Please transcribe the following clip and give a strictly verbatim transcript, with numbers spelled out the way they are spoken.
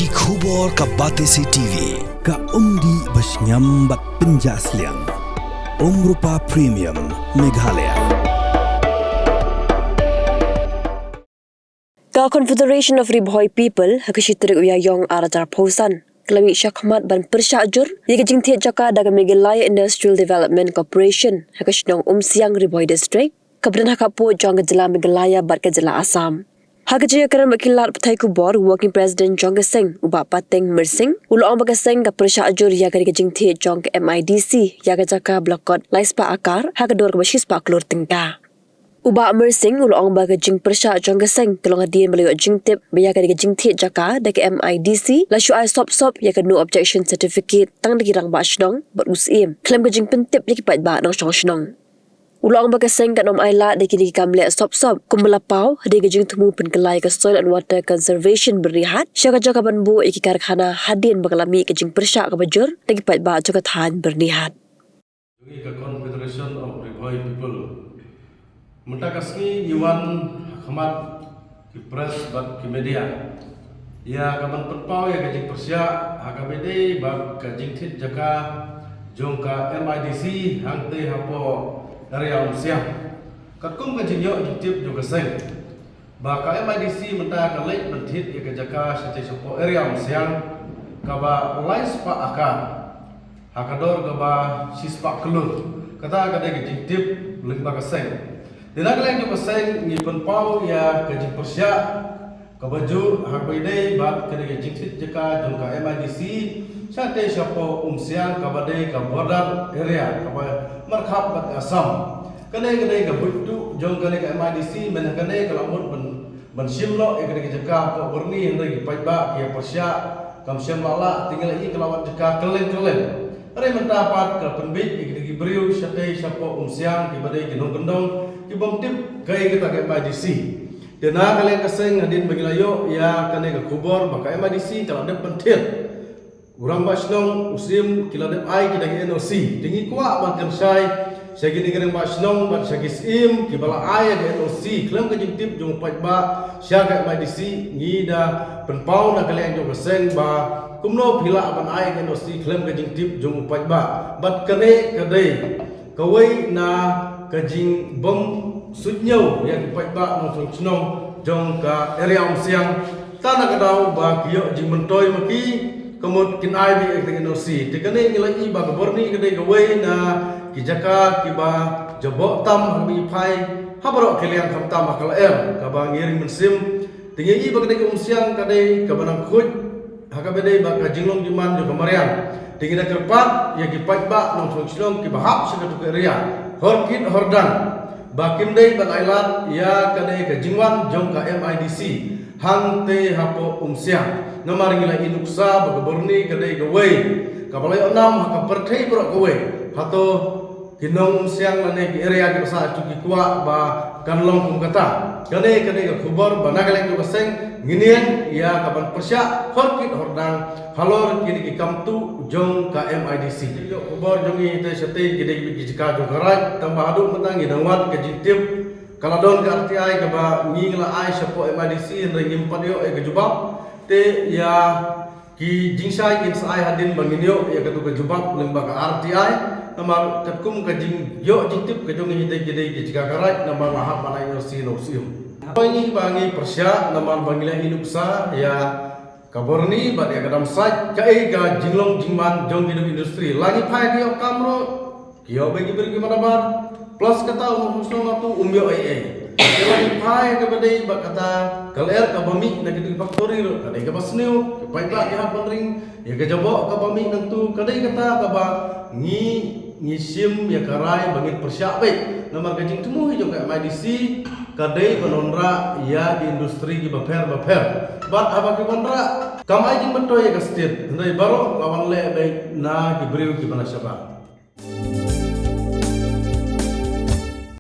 Ki khubor ka Batesi T V, ka umdih ba shngiam bad pynjah sliang. Umrupa Premium, Meghalaya. Ka Confederation of Ri Bhoi People, ha ka shi tarik u Ïaïong ar hajar arphew san, ka la mih shakhmat ban pyrshah jur ïa ka jingthied jaka da ka Meghalaya Industrial Development Corporation, ha ka shnong Umsiang, Ri Bhoi District, kaba don ha ka pud jong ka jylla Meghalaya bad ka jylla Assam. Ha ka jingïakren bad ki lad pathai khubor, u Working President jong ka seng, u Bah Pateng Myrsing, u la ong ba ka seng ka pyrshah jur ïa ka jingthied jong ka M I D C ïa ka jaka ba la kot lai spah akar ha ka dor kaba shi spah klur tyngka. U Bah Myrsing u la ong ba ka jingpyrshah jong ka seng ka long hadien ba la ïoh jingtip ba ïa ka jingthied jaka da ka M I D C la shu ai sop sop ïa ka no objection certificate tang da ki rangbah shnong bad u Syiem khlem ka jingpyntip ïa ki paidbah nongshong shnong. U la ong ba ka seng kan ym ailad da kine ki kam leh sop sop kumba la paw hadien ka jingthmu pynkylla ïa ka Soil and Water Conservation Byrnihat sha ka jaka ban buh ïa ki karkhana hadien ba ka la mih ka jingpyrshah kaba jur da ki paidbah jong ka thaiñ Byrnihat. Ngi ka Confederation of Ri Bhoi People, mynta ka sngi ngi wan ha khmat ki press bad ki media ïa ka ban pynpaw ïa ka jingpyrshah ha kaba ïadei bad ka jingthied jaka jong ka M I D C hangtei hapoh area Umsiang. Katkum ka jingïoh jingtip jong ka seng ba ka M I D C mynta ka leit ban thied ïa ka jaka shatei shapoh area Umsiang kaba lai spah akar ha ka dor kaba shi spah klur. Kata ka dei ka jingtip lyngba ka seng. Te na ka liang jong ka seng ngi pynpaw ïa ka jingpyrshah kaba jur ha kaba ïadei bad ka dei ka jingthied jaka jong ka M I D C shatei shapoh Umsiang kaba dei ka border area kaba markhap bad Assam. Kane ka dei ka buit tuh jong kane ka M I D C, mynta kane ka la mut ban, ban shim noh ïa kane ka jaka hapoh Byrni, hynrei ki paidbah ki ïa pyrshah kam shym la lah, te ngi la ïohi ka la wan jaka kylleng kylleng. Hynrei mynta pat ka la pynbiej ïa kine ki briew shatei shapoh Umsiang kiba dei ki nongkyndong ki bym tip kaei kata ka M I D C. Te na ka liang ka seng hadien ba ngi la ïoh ïa kane ka khubor ba ka M I D C ka la dep ban thied, u rangbah shnong, u Syiem ki la dep ai kita ki N O C. Te ngi kwah ban kynshai sha kine ki rangbah shnong bad sha ki Syiem kiba la ai ïa ki N O C khlem ka jingtip jong u paidbah sha ka M I D C, ngi da pynpaw na ka liang jong ka seng ba kumno phi lah ban ai ïa ki N O C khlem ka jingtip jong u paidbah. Bad kane ka dei kawei na ka jingbym suidñiew ïa ki paidbah nongshong shnong jong ka area Umsiang. Tang na ka daw ba ki ïoh jingmyntoi ma ki, ka mut kin ai beit ïa ka N O C. Te kane ngi la ïohi ba ka Byrni ka dei kawei na ki jaka kiba jaboh tam ha kaba ngi phai ha baroh ki liang, khamtam ha ka lyer kaba ngi ring mynsiem. Te ngi ïohi ba ka dei ka Umsiang ka dei kaba nang khuid ha kaba dei bad ka jinglong jingman jong ka mariang. Te ngi da kyrpad ïa ki paidbah nongshong shnong kiba hap sha katu ka area, hor kit hor dang, ba kim dei ban ailad ïa ka dei ka jingwan jong ka M I D C hangtei hapoh Umsiang. Namar ngi la ïohi nuksa ba ka Byrni ka dei kawei kaba la ïoh nam ha ka pyrthei baroh kawei. Hato ki nong Umsiang lane ki area kiba sah, to ki kwah ba kan long kum kata? Kane ka dei ka khubor ba na ka liang jong ka seng ngin ïeng ïa ka ban pyrshah hor kit hor dang halor kine ki kam tuh jong ka M I D C. Ki khubor jong ngi te shatei ki dei ki jaka jong ka raid, tang ba haduh mynta ngi dang wad ka jingtip ka la don ka R T I kaba ngi la ai shapoh M I D C, hynrei ngim pat ïoh ïa ka jubab. Te ïa ki jingshai kin sa ai hadien ba ngin ïoh ïa katu ka jubab lyngba ka R T I. Namar katkum ka jingïoh jingtip ka jong ngi te ki dei ki jaka ka raid, namar la hap ban ai N O C na u Syiem. Hoi ngi ba ngi pyrshah namar ba ngi la ïohi nuksa ïa ka Byrni bad ïa ka Damsait, kaei ka jinglong jingman jong kine ki industry. La ngi phai ki ïoh kam ruh, ki ïoh beit ki briew ki manabar, plus kata u nongshong shnong atu um ïoh ei ei. Te la ngi phai kaba dei ba kata ka lyer kaba mih na kito ki factory ruh ka dei kaba sniew, ki paidbah ki hap ban ring ïa ka jaboh kaba mih nangtu. Ka dei kata kaba ngi, ngi shim ïa ka rai ba ngin pyrshah beit. Namar ka jingthmu hi jong ka M I D C ka dei ban wanrah ïa ki industry kiba pher ba pher. Bad haba ki wanrah kam ai jingmyntoi ïa ka state, hynrei baroh la wan leh beit na ki briew kiba na shabar.